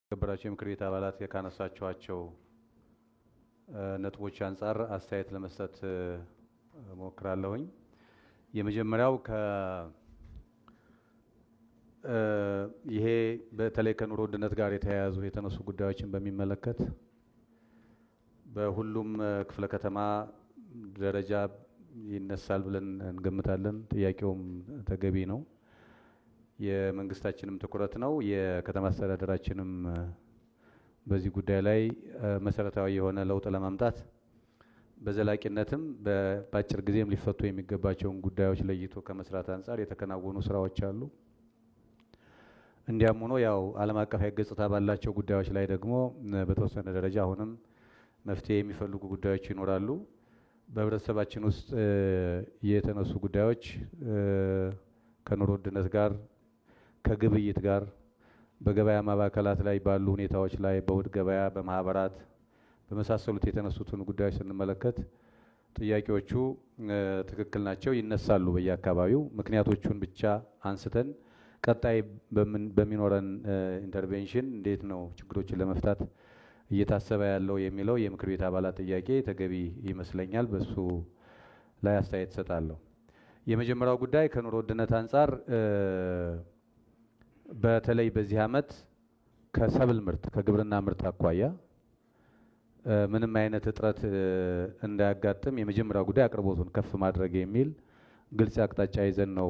የተከበራችሁ የምክር ቤት አባላት ካነሳችኋቸው ነጥቦች አንጻር አስተያየት ለመስጠት እሞክራለሁኝ። የመጀመሪያው ይሄ በተለይ ከኑሮ ውድነት ጋር የተያያዙ የተነሱ ጉዳዮችን በሚመለከት በሁሉም ክፍለ ከተማ ደረጃ ይነሳል ብለን እንገምታለን። ጥያቄውም ተገቢ ነው። የመንግስታችንም ትኩረት ነው። የከተማ አስተዳደራችንም በዚህ ጉዳይ ላይ መሰረታዊ የሆነ ለውጥ ለማምጣት በዘላቂነትም በአጭር ጊዜም ሊፈቱ የሚገባቸውን ጉዳዮች ለይቶ ከመስራት አንጻር የተከናወኑ ስራዎች አሉ። እንዲያም ሆኖ ያው ዓለም አቀፋዊ ገጽታ ባላቸው ጉዳዮች ላይ ደግሞ በተወሰነ ደረጃ አሁንም መፍትሄ የሚፈልጉ ጉዳዮች ይኖራሉ። በህብረተሰባችን ውስጥ የተነሱ ጉዳዮች ከኑሮ ውድነት ጋር፣ ከግብይት ጋር፣ በገበያ ማዕከላት ላይ ባሉ ሁኔታዎች ላይ፣ በእሁድ ገበያ፣ በማህበራት በመሳሰሉት የተነሱትን ጉዳዮች ስንመለከት ጥያቄዎቹ ትክክል ናቸው፣ ይነሳሉ በየአካባቢው። ምክንያቶቹን ብቻ አንስተን ቀጣይ በሚኖረን intervention እንዴት ነው ችግሮችን ለመፍታት እየታሰበ ያለው የሚለው የምክር ቤት አባላት ጥያቄ ተገቢ ይመስለኛል። በሱ ላይ አስተያየት እሰጣለሁ። የመጀመሪያው ጉዳይ ከኑሮ ውድነት አንጻር በተለይ በዚህ ዓመት ከሰብል ምርት ከግብርና ምርት አኳያ ምንም አይነት እጥረት እንዳያጋጥም የመጀመሪያው ጉዳይ አቅርቦቱን ከፍ ማድረግ የሚል ግልጽ አቅጣጫ ይዘን ነው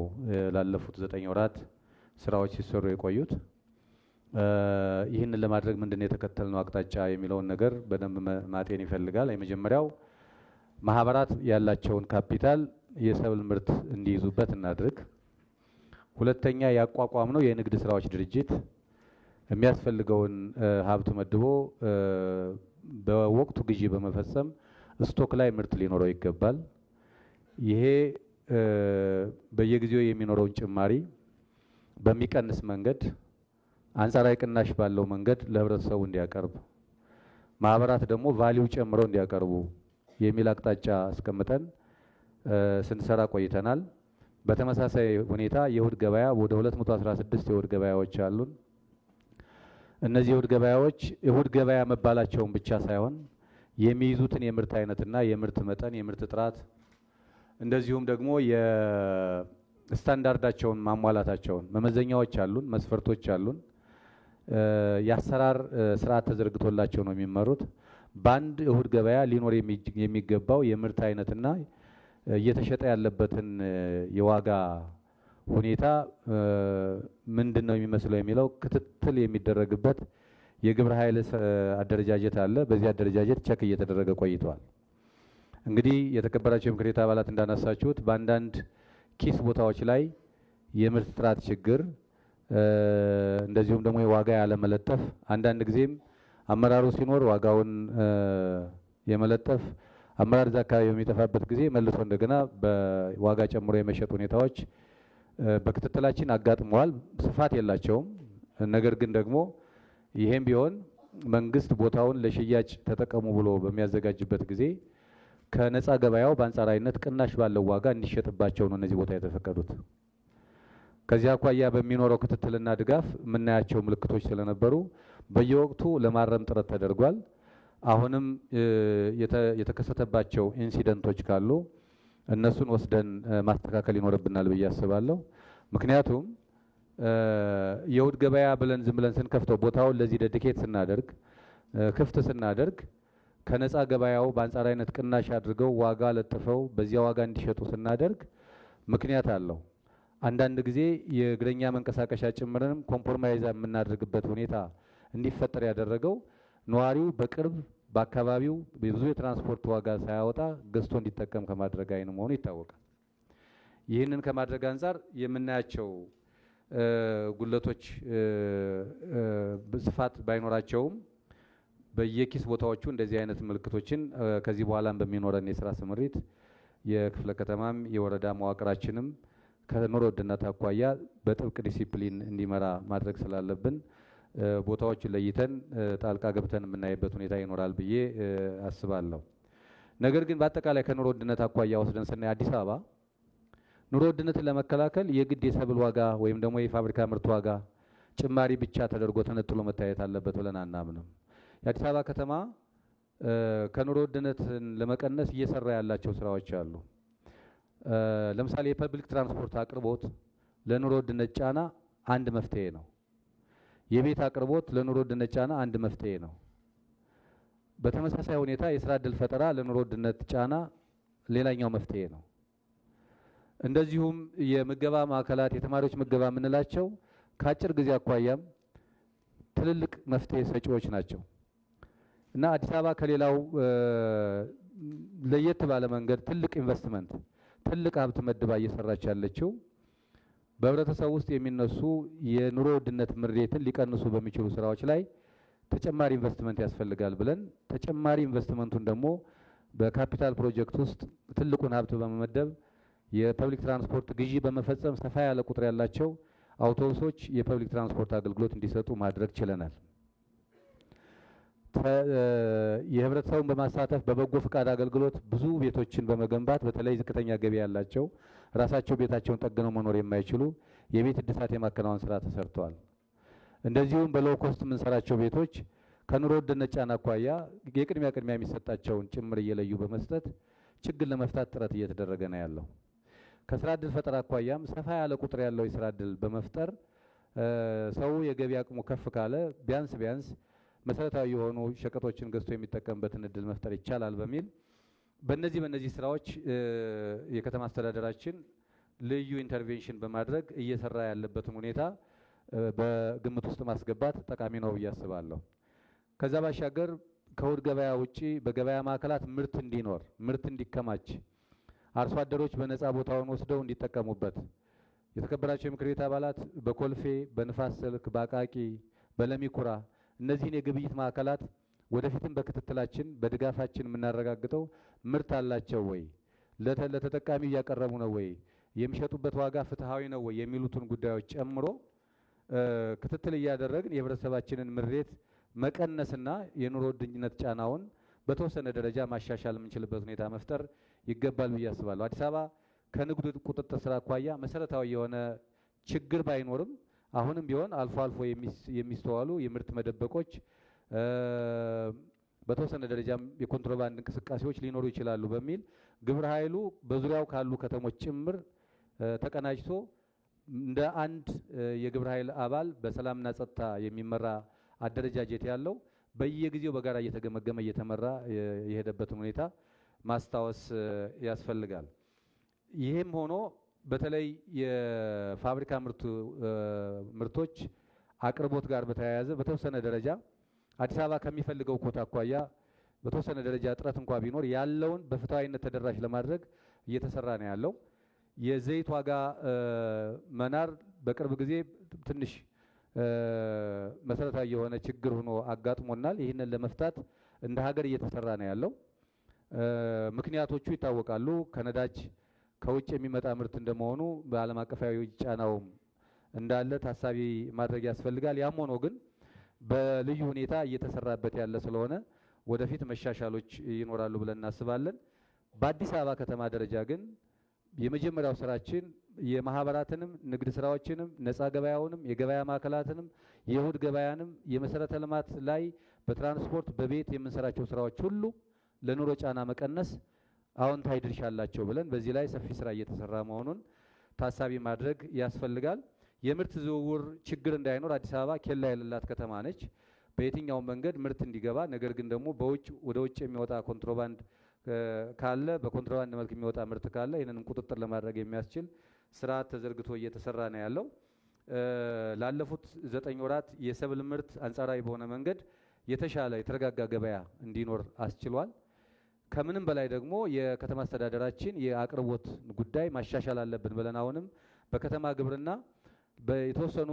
ላለፉት 9 ወራት ስራዎች ሲሰሩ የቆዩት። ይህንን ለማድረግ ምንድነው የተከተልነው አቅጣጫ የሚለውን ነገር በደንብ ማጤን ይፈልጋል። የመጀመሪያው ማህበራት ያላቸውን ካፒታል የሰብል ምርት እንዲይዙበት እናድርግ። ሁለተኛ ያቋቋምነው የንግድ ስራዎች ድርጅት የሚያስፈልገውን ሀብት መድቦ በወቅቱ ግዢ በመፈጸም stock ላይ ምርት ሊኖረው ይገባል። ይሄ በየጊዜው የሚኖረውን ጭማሪ በሚቀንስ መንገድ አንጻራዊ ቅናሽ ባለው መንገድ ለህብረተሰቡ እንዲያቀርብ፣ ማህበራት ደግሞ value ጨምረው እንዲያቀርቡ የሚል አቅጣጫ አስቀምጠን ስንሰራ ቆይተናል። በተመሳሳይ ሁኔታ የእሁድ ገበያ ወደ 216 የእሁድ ገበያዎች አሉን። እነዚህ የእሁድ ገበያዎች እሁድ ገበያ መባላቸውን ብቻ ሳይሆን የሚይዙትን የምርት አይነትና የምርት መጠን፣ የምርት ጥራት እንደዚሁም ደግሞ የስታንዳርዳቸውን ማሟላታቸውን መመዘኛዎች አሉን፣ መስፈርቶች አሉን። የአሰራር ስርዓት ተዘርግቶላቸው ነው የሚመሩት። በአንድ እሁድ ገበያ ሊኖር የሚገባው የምርት አይነትና እየተሸጠ ያለበትን የዋጋ ሁኔታ ምንድነው የሚመስለው የሚለው ክትትል የሚደረግበት የግብረ ኃይል አደረጃጀት አለ። በዚህ አደረጃጀት check እየተደረገ ቆይቷል። እንግዲህ የተከበራችሁ የምክር ቤት አባላት እንዳነሳችሁት በአንዳንድ ኪስ ቦታዎች ላይ የምርት ጥራት ችግር እንደዚሁም ደግሞ የዋጋ ያለመለጠፍ፣ አንዳንድ ጊዜም አመራሩ ሲኖር ዋጋውን የመለጠፍ፣ አመራር እዛ አካባቢ በሚጠፋበት ጊዜ መልሶ እንደገና በዋጋ ጨምሮ የመሸጥ ሁኔታዎች በክትትላችን አጋጥመዋል። ስፋት የላቸውም። ነገር ግን ደግሞ ይሄም ቢሆን መንግስት ቦታውን ለሽያጭ ተጠቀሙ ብሎ በሚያዘጋጅበት ጊዜ ከነፃ ገበያው በአንጻራዊነት ቅናሽ ባለው ዋጋ እንዲሸጥባቸው ነው እነዚህ ቦታ የተፈቀዱት። ከዚህ አኳያ በሚኖረው ክትትልና ድጋፍ የምናያቸው ምልክቶች ስለነበሩ በየወቅቱ ለማረም ጥረት ተደርጓል። አሁንም የተከሰተባቸው incident ኦች ካሉ እነሱን ወስደን ማስተካከል ይኖርብናል ብዬ አስባለሁ። ምክንያቱም የእሁድ ገበያ ብለን ዝም ብለን ስንከፍተው ቦታውን ለዚህ dedicate ስናደርግ ክፍት ስናደርግ ከነፃ ገበያው በአንጻራዊነት ቅናሽ አድርገው ዋጋ ለጥፈው በዚያ ዋጋ እንዲሸጡ ስናደርግ ምክንያት አለው። አንዳንድ ጊዜ የእግረኛ መንቀሳቀሻ ጭምርንም compromise የምናደርግበት ሁኔታ እንዲፈጠር ያደረገው ነዋሪው በቅርብ በአካባቢው ብዙ የትራንስፖርት ዋጋ ሳያወጣ ገዝቶ እንዲጠቀም ከማድረግ አይን መሆኑ ይታወቃል። ይህንን ከማድረግ አንጻር የምናያቸው ጉድለቶች ስፋት ባይኖራቸውም በየኪስ ቦታዎቹ እንደዚህ አይነት ምልክቶችን ከዚህ በኋላም በሚኖረን የስራ ስምሪት የክፍለ ከተማም የወረዳ መዋቅራችንም ከኑሮ ውድነት አኳያ በጥብቅ ዲሲፕሊን እንዲመራ ማድረግ ስላለብን ቦታዎችን ለይተን ጣልቃ ገብተን የምናይበት ሁኔታ ይኖራል ብዬ አስባለሁ። ነገር ግን በአጠቃላይ ከኑሮ ውድነት አኳያ ወስደን ስናይ አዲስ አበባ ኑሮ ውድነትን ለመከላከል የግድ የሰብል ዋጋ ወይም ደግሞ የፋብሪካ ምርት ዋጋ ጭማሪ ብቻ ተደርጎ ተነጥሎ መታየት አለበት ብለን አናምንም። የአዲስ አበባ ከተማ ከኑሮ ውድነትን ለመቀነስ እየሰራ ያላቸው ስራዎች አሉ። ለምሳሌ የ public transport አቅርቦት ለኑሮ ውድነት ጫና አንድ መፍትሄ ነው። የቤት አቅርቦት ለኑሮ ውድነት ጫና አንድ መፍትሄ ነው። በተመሳሳይ ሁኔታ የስራ ዕድል ፈጠራ ለኑሮ ውድነት ጫና ሌላኛው መፍትሄ ነው። እንደዚሁም የምገባ ማዕከላት፣ የተማሪዎች ምገባ የምንላቸው ከአጭር ጊዜ አኳያም ትልልቅ መፍትሄ ሰጪዎች ናቸው እና አዲስ አበባ ከሌላው ለየት ባለ መንገድ ትልቅ ኢንቨስትመንት፣ ትልቅ ሀብት መድባ እየሰራች ያለችው በህብረተሰቡ ውስጥ የሚነሱ የኑሮ ውድነት ምሬትን ሊቀንሱ በሚችሉ ስራዎች ላይ ተጨማሪ ኢንቨስትመንት ያስፈልጋል ብለን ተጨማሪ ኢንቨስትመንቱን ደግሞ በካፒታል ፕሮጀክት ውስጥ ትልቁን ሀብት በመመደብ የ public transport ግዢ በመፈጸም ሰፋ ያለ ቁጥር ያላቸው አውቶቡሶች የ public transport አገልግሎት እንዲሰጡ ማድረግ ችለናል። የህብረተሰቡን በማሳተፍ በበጎ ፍቃድ አገልግሎት ብዙ ቤቶችን በመገንባት በተለይ ዝቅተኛ ገቢ ያላቸው ራሳቸው ቤታቸውን ጠግነው መኖር የማይችሉ የቤት እድሳት የማከናወን ስራ ተሰርተዋል። እንደዚሁም በ low cost የምንሰራቸው ቤቶች ከኑሮ ውድነት ጫና አኳያ የቅድሚያ ቅድሚያ የሚሰጣቸውን ጭምር እየለዩ በመስጠት ችግር ለመፍታት ጥረት እየተደረገ ነው ያለው። ከስራ እድል ፈጠራ አኳያም ሰፋ ያለ ቁጥር ያለው የስራ እድል በመፍጠር ሰው የገቢ አቅሙ ከፍ ካለ ቢያንስ ቢያንስ መሰረታዊ የሆኑ ሸቀጦችን ገዝቶ የሚጠቀምበትን እድል መፍጠር ይቻላል በሚል በእነዚህ ስራዎች የከተማ አስተዳደራችን ልዩ intervention በማድረግ እየሰራ ያለበትን ሁኔታ በግምት ውስጥ ማስገባት ጠቃሚ ነው ብዬ አስባለሁ። ከዛ ባሻገር ከእሁድ ገበያ ውጪ በገበያ ማዕከላት ምርት እንዲኖር፣ ምርት እንዲከማች፣ አርሶ አደሮች በነፃ ቦታውን ወስደው እንዲጠቀሙበት የተከበራቸው የምክር ቤት አባላት በኮልፌ፣ በንፋስ ስልክ፣ በአቃቂ፣ በለሚኩራ እነዚህን የግብይት ማዕከላት ወደፊትም በክትትላችን በድጋፋችን የምናረጋግጠው ምርት አላቸው ወይ፣ ለተጠቃሚ እያቀረቡ ነው ወይ፣ የሚሸጡበት ዋጋ ፍትሃዊ ነው ወይ የሚሉትን ጉዳዮች ጨምሮ ክትትል እያደረግን የህብረተሰባችንን ምሬት መቀነስና የኑሮ ውድነት ጫናውን በተወሰነ ደረጃ ማሻሻል የምንችልበት ሁኔታ መፍጠር ይገባል ብዬ አስባለሁ። አዲስ አበባ ከንግዱ ቁጥጥር ስራ አኳያ መሰረታዊ የሆነ ችግር ባይኖርም አሁንም ቢሆን አልፎ አልፎ የሚስተዋሉ የምርት መደበቆች፣ በተወሰነ ደረጃም የኮንትሮባንድ እንቅስቃሴዎች ሊኖሩ ይችላሉ በሚል ግብረ ኃይሉ በዙሪያው ካሉ ከተሞች ጭምር ተቀናጅቶ እንደ አንድ የግብረ ኃይል አባል በሰላምና ጸጥታ የሚመራ አደረጃጀት ያለው በየጊዜው በጋራ እየተገመገመ እየተመራ የሄደበትን ሁኔታ ማስታወስ ያስፈልጋል። ይህም ሆኖ በተለይ የፋብሪካ ምርቶች አቅርቦት ጋር በተያያዘ በተወሰነ ደረጃ አዲስ አበባ ከሚፈልገው ኮታ አኳያ በተወሰነ ደረጃ እጥረት እንኳ ቢኖር ያለውን በፍትሃዊነት ተደራሽ ለማድረግ እየተሰራ ነው ያለው። የዘይት ዋጋ መናር በቅርብ ጊዜ ትንሽ መሰረታዊ የሆነ ችግር ሆኖ አጋጥሞናል። ይህንን ለመፍታት እንደ ሀገር እየተሰራ ነው ያለው። ምክንያቶቹ ይታወቃሉ። ከነዳጅ ከውጭ የሚመጣ ምርት እንደመሆኑ በዓለም አቀፋዊ ጫናውም እንዳለ ታሳቢ ማድረግ ያስፈልጋል። ያም ሆኖ ግን በልዩ ሁኔታ እየተሰራበት ያለ ስለሆነ ወደፊት መሻሻሎች ይኖራሉ ብለን እናስባለን። በአዲስ አበባ ከተማ ደረጃ ግን የመጀመሪያው ስራችን የማህበራትንም ንግድ ስራዎችንም ነፃ ገበያውንም የገበያ ማዕከላትንም የእሁድ ገበያንም የመሰረተ ልማት ላይ በትራንስፖርት በቤት የምንሰራቸው ስራዎች ሁሉ ለኑሮ ጫና መቀነስ አዎንታዊ ድርሻ አላቸው ብለን በዚህ ላይ ሰፊ ስራ እየተሰራ መሆኑን ታሳቢ ማድረግ ያስፈልጋል። የምርት ዝውውር ችግር እንዳይኖር አዲስ አበባ ኬላ የሌላት ከተማ ነች። በየትኛውም መንገድ ምርት እንዲገባ ነገር ግን ደግሞ በውጭ ወደ ውጭ የሚወጣ ኮንትሮባንድ ካለ በኮንትሮባንድ መልክ የሚወጣ ምርት ካለ ይህንንም ቁጥጥር ለማድረግ የሚያስችል ስርዓት ተዘርግቶ እየተሰራ ነው ያለው። ላለፉት 9 ወራት የሰብል ምርት አንጻራዊ በሆነ መንገድ የተሻለ የተረጋጋ ገበያ እንዲኖር አስችሏል። ከምንም በላይ ደግሞ የከተማ አስተዳደራችን የአቅርቦት ጉዳይ ማሻሻል አለብን ብለን አሁንም በከተማ ግብርና የተወሰኑ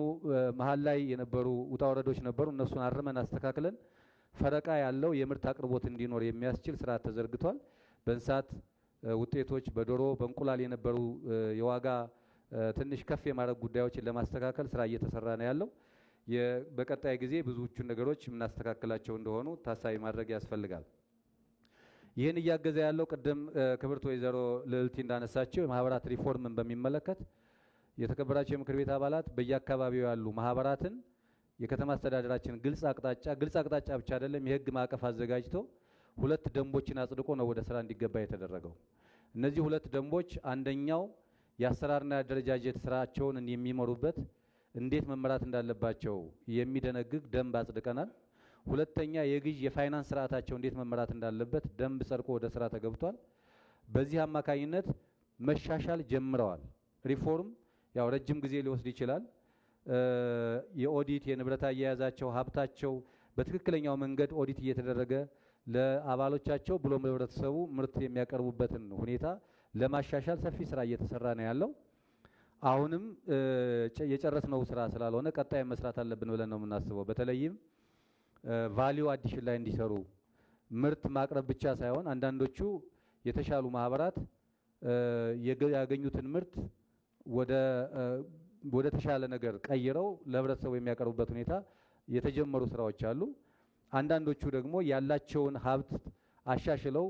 መሀል ላይ የነበሩ ውጣ ወረዶች ነበሩ። እነሱን አርመን አስተካክለን ፈረቃ ያለው የምርት አቅርቦት እንዲኖር የሚያስችል ስርዓት ተዘርግቷል። በእንስሳት ውጤቶች፣ በዶሮ፣ በእንቁላል የነበሩ የዋጋ ትንሽ ከፍ የማድረግ ጉዳዮችን ለማስተካከል ስራ እየተሰራ ነው ያለው። በቀጣይ ጊዜ ብዙዎቹን ነገሮች የምናስተካክላቸው እንደሆኑ ታሳቢ ማድረግ ያስፈልጋል። ይህን እያገዘ ያለው ቅድም ክብርት ወይዘሮ ልዕልቲ እንዳነሳቸው የማህበራት ሪፎርምን በሚመለከት የተከበራቸው የምክር ቤት አባላት በየአካባቢው ያሉ ማህበራትን የከተማ አስተዳደራችን ግልጽ አቅጣጫ፣ ግልጽ አቅጣጫ ብቻ አይደለም፣ የህግ ማዕቀፍ አዘጋጅቶ 2 ደንቦችን አጽድቆ ነው ወደ ስራ እንዲገባ የተደረገው። እነዚህ 2 ደንቦች አንደኛው የአሰራርና የአደረጃጀት ስራቸውን የሚመሩበት እንዴት መመራት እንዳለባቸው የሚደነግግ ደንብ አጽድቀናል። ሁለተኛ የግዥ የፋይናንስ ስርዓታቸው እንዴት መመራት እንዳለበት ደንብ ጸድቆ ወደ ስራ ተገብቷል። በዚህ አማካኝነት መሻሻል ጀምረዋል። ሪፎርም ያው ረጅም ጊዜ ሊወስድ ይችላል። የኦዲት የንብረት አያያዛቸው ሀብታቸው በትክክለኛው መንገድ ኦዲት እየተደረገ ለአባሎቻቸው ብሎም ለህብረተሰቡ ምርት የሚያቀርቡበትን ሁኔታ ለማሻሻል ሰፊ ስራ እየተሰራ ነው ያለው። አሁንም የጨረስነው ስራ ስላልሆነ ቀጣይ መስራት አለብን ብለን ነው የምናስበው። በተለይም value addition ላይ እንዲሰሩ ምርት ማቅረብ ብቻ ሳይሆን አንዳንዶቹ የተሻሉ ማህበራት ያገኙትን ምርት ወደ ተሻለ ነገር ቀይረው ለህብረተሰቡ የሚያቀርቡበት ሁኔታ የተጀመሩ ስራዎች አሉ። አንዳንዶቹ ደግሞ ያላቸውን ሀብት አሻሽለው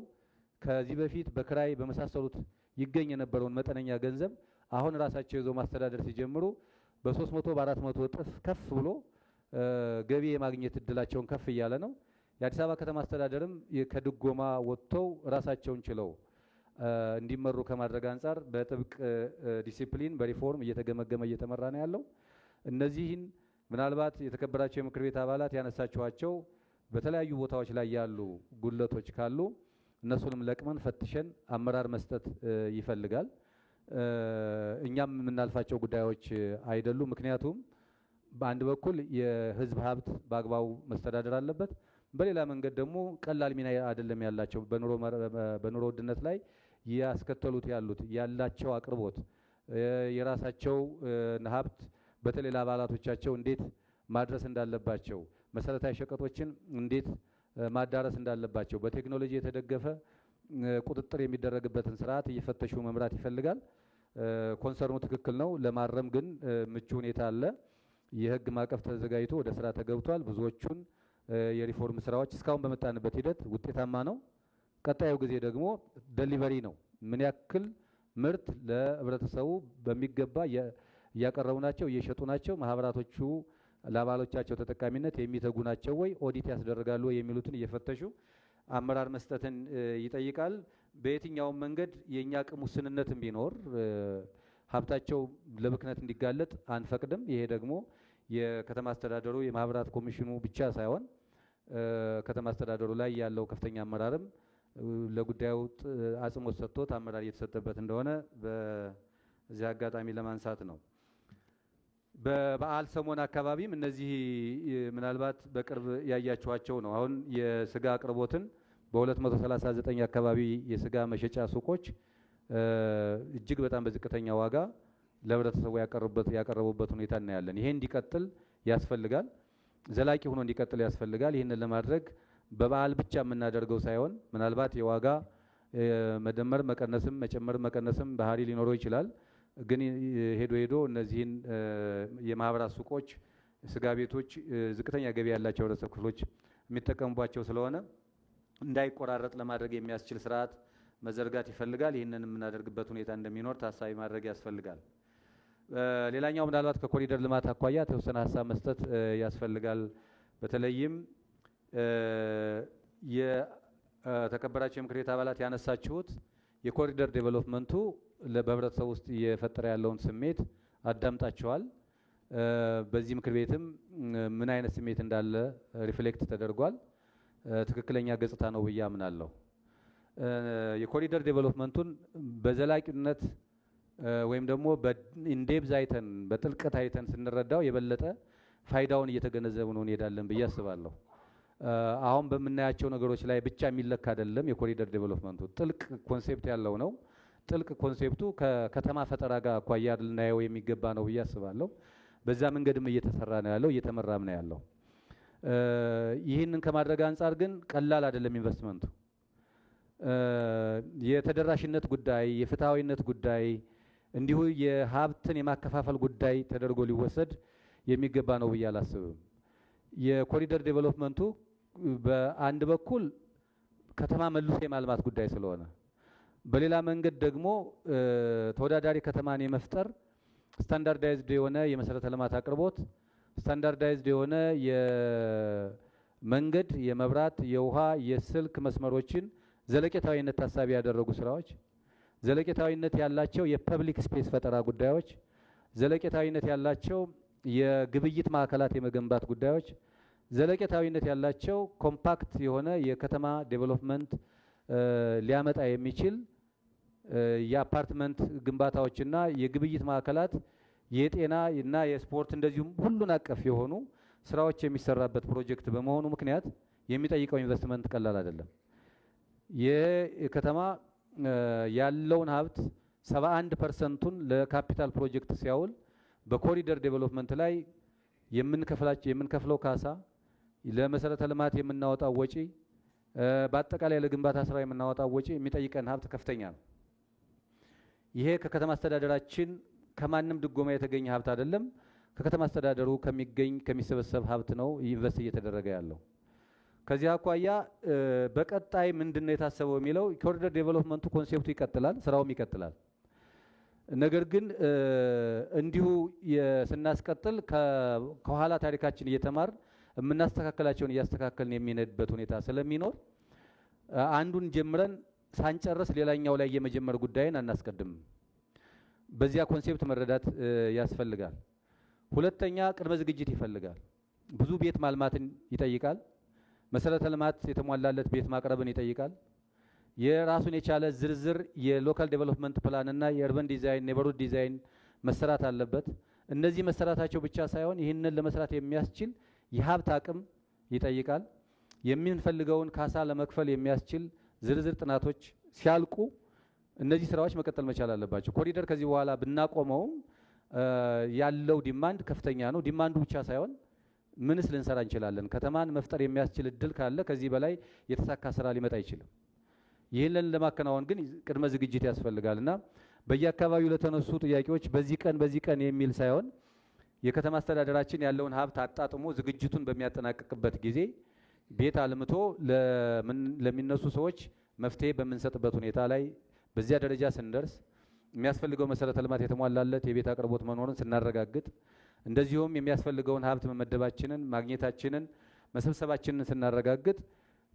ከዚህ በፊት በክራይ በመሳሰሉት ይገኝ የነበረውን መጠነኛ ገንዘብ አሁን ራሳቸው ይዘው ማስተዳደር ሲጀምሩ በ300 በ400 እጥፍ ከፍ ብሎ ገቢ የማግኘት እድላቸውን ከፍ እያለ ነው። የአዲስ አበባ ከተማ አስተዳደርም ከድጎማ ወጥተው ራሳቸውን ችለው እንዲመሩ ከማድረግ አንፃር በጥብቅ ዲሲፕሊን በሪፎርም እየተገመገመ እየተመራ ነው ያለው። እነዚህን ምናልባት የተከበራቸው የምክር ቤት አባላት ያነሳችኋቸው በተለያዩ ቦታዎች ላይ ያሉ ጉድለቶች ካሉ እነሱንም ለቅመን ፈትሸን አመራር መስጠት ይፈልጋል። እኛም የምናልፋቸው ጉዳዮች አይደሉም። ምክንያቱም በአንድ በኩል የህዝብ ሀብት በአግባቡ መስተዳደር አለበት፣ በሌላ መንገድ ደግሞ ቀላል ሚና አይደለም ያላቸው በኑሮ ውድነት ላይ ያስከተሉት ያሉት ያላቸው አቅርቦት የራሳቸው ሀብት በተለይ ለአባላቶቻቸው እንዴት ማድረስ እንዳለባቸው፣ መሰረታዊ ሸቀጦችን እንዴት ማዳረስ እንዳለባቸው በቴክኖሎጂ የተደገፈ ቁጥጥር የሚደረግበትን ስርዓት እየፈተሹ መምራት ይፈልጋል። concern ኡ ትክክል ነው። ለማረም ግን ምቹ ሁኔታ አለ። የህግ ማዕቀፍ ተዘጋጅቶ ወደ ስራ ተገብቷል። ብዙዎቹን የሪፎርም ስራዎች እስካሁን በመጣንበት ሂደት ውጤታማ ነው። ቀጣዩ ጊዜ ደግሞ delivery ነው። ምን ያክል ምርት ለህብረተሰቡ በሚገባ እያቀረቡ ናቸው፣ እየሸጡ ናቸው፣ ማህበራቶቹ ለአባሎቻቸው ተጠቃሚነት የሚተጉ ናቸው ወይ፣ ኦዲት ያስደርጋሉ ወይ የሚሉትን እየፈተሹ አመራር መስጠትን ይጠይቃል። በየትኛውም መንገድ የኛ አቅም ውስንነትም ቢኖር ሀብታቸው ለብክነት እንዲጋለጥ አንፈቅድም። ይሄ ደግሞ የከተማ አስተዳደሩ የማህበራት ኮሚሽኑ ብቻ ሳይሆን ከተማ አስተዳደሩ ላይ ያለው ከፍተኛ አመራርም ለጉዳዩ አጽንኦት ሰጥቶት አመራር እየተሰጠበት እንደሆነ በዚህ አጋጣሚ ለማንሳት ነው። በበዓል ሰሞን አካባቢም እነዚህ ምናልባት በቅርብ ያያችኋቸው ነው። አሁን የስጋ አቅርቦትን በ239 አካባቢ የስጋ መሸጫ ሱቆች እጅግ በጣም በዝቅተኛ ዋጋ ለህብረተሰቡ ያቀረቡበት ሁኔታ እናያለን። ይሄ እንዲቀጥል ያስፈልጋል። ዘላቂ ሆኖ እንዲቀጥል ያስፈልጋል። ይህንን ለማድረግ በበዓል ብቻ የምናደርገው ሳይሆን ምናልባት የዋጋ መደመር መቀነስም መጨመር መቀነስም ባህሪ ሊኖረው ይችላል። ግን ሄዶ ሄዶ እነዚህን የማህበራት ሱቆች፣ ስጋ ቤቶች ዝቅተኛ ገቢ ያላቸው ህብረተሰብ ክፍሎች የሚጠቀሙባቸው ስለሆነ እንዳይቆራረጥ ለማድረግ የሚያስችል ስርዓት መዘርጋት ይፈልጋል። ይህንን የምናደርግበት ሁኔታ እንደሚኖር ታሳቢ ማድረግ ያስፈልጋል። ሌላኛው ምናልባት ከኮሪደር ልማት አኳያ የተወሰነ ሀሳብ መስጠት ያስፈልጋል። በተለይም የተከበራችሁ የምክር ቤት አባላት ያነሳችሁት የኮሪደር development ኡ በህብረተሰቡ ውስጥ እየፈጠረ ያለውን ስሜት አዳምጣችኋል። በዚህ ምክር ቤትም ምን አይነት ስሜት እንዳለ reflect ተደርጓል። ትክክለኛ ገጽታ ነው ብዬ አምናለሁ። የኮሪደር development ኡን በዘላቂነት ወይም ደግሞ በ in depth አይተን በጥልቀት አይተን ስንረዳው የበለጠ ፋይዳውን እየተገነዘብን እንሄዳለን ብዬ አስባለሁ። አሁን በምናያቸው ነገሮች ላይ ብቻ የሚለካ አይደለም። የኮሪደር development ኡ ጥልቅ concept ያለው ነው። ጥልቅ concept ኡ ከከተማ ፈጠራ ጋር አኳያ ልናየው የሚገባ ነው ብዬ አስባለሁ። በዛ መንገድም እየተሰራ ነው ያለው፣ እየተመራም ነው ያለው። ይህንን ከማድረግ አንጻር ግን ቀላል አይደለም ኢንቨስትመንቱ። የተደራሽነት ጉዳይ፣ የፍትሃዊነት ጉዳይ፣ እንዲሁ የሀብትን የማከፋፈል ጉዳይ ተደርጎ ሊወሰድ የሚገባ ነው ብዬ አላስብም። የኮሪደር development ኡ በአንድ በኩል ከተማ መልሶ የማልማት ጉዳይ ስለሆነ፣ በሌላ መንገድ ደግሞ ተወዳዳሪ ከተማን የመፍጠር standardized የሆነ የመሰረተ ልማት አቅርቦት፣ Standardized የሆነ የመንገድ፣ የመብራት፣ የውሃ፣ የስልክ መስመሮችን ዘለቄታዊነት ታሳቢ ያደረጉ ስራዎች፣ ዘለቄታዊነት ያላቸው የ public space ፈጠራ ጉዳዮች፣ ዘለቄታዊነት ያላቸው የግብይት ማዕከላት የመገንባት ጉዳዮች፣ ዘለቄታዊነት ያላቸው compact የሆነ የከተማ development ሊያመጣ የሚችል የአፓርትመንት ግንባታዎችና የግብይት ማዕከላት፣ የጤና እና የስፖርት እንደዚሁም ሁሉን አቀፍ የሆኑ ስራዎች የሚሰራበት ፕሮጀክት በመሆኑ ምክንያት የሚጠይቀው ኢንቨስትመንት ቀላል አይደለም። ይህ ከተማ ያለውን ሀብት 71%ቱን ለካፒታል ፕሮጀክት ሲያውል በኮሪደር development ላይ የምንከፍለው ካሳ፣ ለመሰረተ ልማት የምናወጣው ወጪ፣ በአጠቃላይ ለግንባታ ስራ የምናወጣው ወጪ የሚጠይቀን ሀብት ከፍተኛ ነው። ይሄ ከከተማ አስተዳደራችን ከማንም ድጎማ የተገኘ ሀብት አይደለም። ከከተማ አስተዳደሩ ከሚገኝ ከሚሰበሰብ ሀብት ነው invest እየተደረገ ያለው። ከዚህ አኳያ በቀጣይ ምንድነው የታሰበው የሚለው ኮሪደር development ኡ concept ኡ ይቀጥላል፣ ስራውም ይቀጥላል። ነገር ግን እንዲሁ ስናስቀጥል ከኋላ ታሪካችን እየተማር የምናስተካከላቸውን እያስተካከልን የሚነድበት ሁኔታ ስለሚኖር አንዱን ጀምረን ሳንጨርስ ሌላኛው ላይ የመጀመር ጉዳይን አናስቀድምም። በዚያ concept መረዳት ያስፈልጋል። ሁለተኛ ቅድመ ዝግጅት ይፈልጋል። ብዙ ቤት ማልማትን ይጠይቃል። መሰረተ ልማት የተሟላለት ቤት ማቅረብን ይጠይቃል። የራሱን የቻለ ዝርዝር የ local development plan እና የ urban design፣ neighborhood design መሰራት አለበት። እነዚህ መሰራታቸው ብቻ ሳይሆን ይህንን ለመስራት የሚያስችል የሀብት አቅም ይጠይቃል። የምንፈልገውን ካሳ ለመክፈል የሚያስችል ዝርዝር ጥናቶች ሲያልቁ እነዚህ ስራዎች መቀጠል መቻል አለባቸው። ኮሪደር ከዚህ በኋላ ብናቆመውም ያለው demand ከፍተኛ ነው። Demand ኡ ብቻ ሳይሆን ምንስ ልንሰራ እንችላለን? ከተማን መፍጠር የሚያስችል እድል ካለ ከዚህ በላይ የተሳካ ስራ ሊመጣ አይችልም። ይህንን ለማከናወን ግን ቅድመ ዝግጅት ያስፈልጋልና በየአካባቢው ለተነሱ ጥያቄዎች በዚህ ቀን በዚህ ቀን የሚል ሳይሆን የከተማ አስተዳደራችን ያለውን ሀብት አጣጥሞ ዝግጅቱን በሚያጠናቅቅበት ጊዜ ቤት አልምቶ ለሚነሱ ሰዎች መፍትሄ በምንሰጥበት ሁኔታ ላይ በዚያ ደረጃ ስንደርስ የሚያስፈልገው መሰረተ ልማት የተሟላለት የቤት አቅርቦት መኖሩን ስናረጋግጥ እንደዚሁም የሚያስፈልገውን ሀብት መመደባችንን ማግኘታችንን መሰብሰባችንን ስናረጋግጥ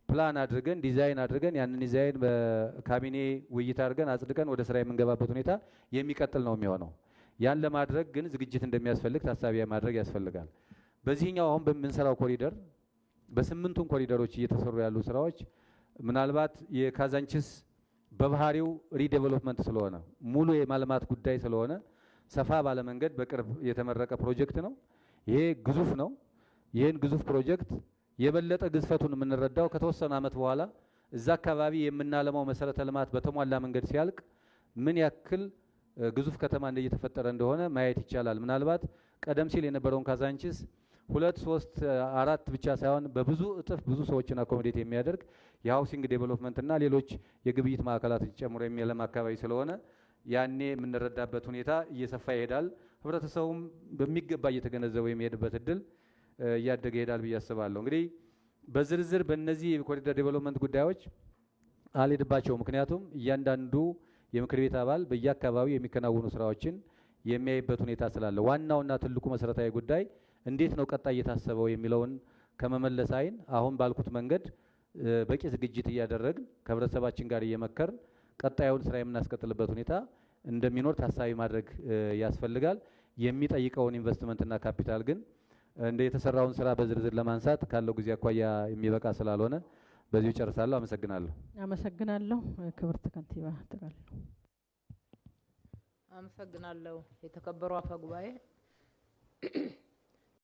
ፕላን አድርገን ዲዛይን አድርገን ያንን ዲዛይን በካቢኔ ውይይት አድርገን አጽድቀን ወደ ስራ የምንገባበት ሁኔታ የሚቀጥል ነው የሚሆነው። ያን ለማድረግ ግን ዝግጅት እንደሚያስፈልግ ታሳቢ ማድረግ ያስፈልጋል። በዚህኛው አሁን በምንሰራው ኮሪደር በስምንቱም ኮሪደሮች እየተሰሩ ያሉ ስራዎች ምናልባት የካዛንቺስ በባህሪው redevelopment ስለሆነ ሙሉ የማልማት ጉዳይ ስለሆነ ሰፋ ባለ መንገድ በቅርብ የተመረቀ ፕሮጀክት ነው። ይሄ ግዙፍ ነው። ይሄን ግዙፍ ፕሮጀክት የበለጠ ግዝፈቱን የምንረዳው ከተወሰነ ዓመት በኋላ እዛ አካባቢ የምናለማው መሰረተ ልማት በተሟላ መንገድ ሲያልቅ ምን ያክል ግዙፍ ከተማ እንደየተፈጠረ እንደሆነ ማየት ይቻላል። ምናልባት ቀደም ሲል የነበረውን ካዛንቺስ 2፣ 3፣ 4 ብቻ ሳይሆን በብዙ እጥፍ ብዙ ሰዎችን accommodate የሚያደርግ የ housing development እና ሌሎች የግብይት ማዕከላትን ጨምሮ የሚለማ አካባቢ ስለሆነ ያኔ የምንረዳበት ሁኔታ እየሰፋ ይሄዳል። ህብረተሰቡም በሚገባ እየተገነዘበው የሚሄድበት እድል እያደገ ይሄዳል ብዬ አስባለሁ። እንግዲህ በዝርዝር በእነዚህ የኮሪደር development ጉዳዮች አልሄድባቸው፣ ምክንያቱም እያንዳንዱ የምክር ቤት አባል በየአካባቢው የሚከናወኑ ስራዎችን የሚያይበት ሁኔታ ስላለ ዋናውና ትልቁ መሰረታዊ ጉዳይ እንዴት ነው ቀጣይ እየታሰበው የሚለውን ከመመለስ አይን አሁን ባልኩት መንገድ በቂ ዝግጅት እያደረግን ከህብረተሰባችን ጋር እየመከርን ቀጣዩን ስራ የምናስቀጥልበት ሁኔታ እንደሚኖር ታሳቢ ማድረግ ያስፈልጋል። የሚጠይቀውን ኢንቨስትመንትና ካፒታል ግን እንደ የተሰራውን ስራ በዝርዝር ለማንሳት ካለው ጊዜ አኳያ የሚበቃ ስላልሆነ በዚሁ ጨርሳለሁ። አመሰግናለሁ። አመሰግናለሁ። ክብርት ከንቲባ ተባሉ። አመሰግናለሁ። የተከበሩ አፈ ጉባኤ፣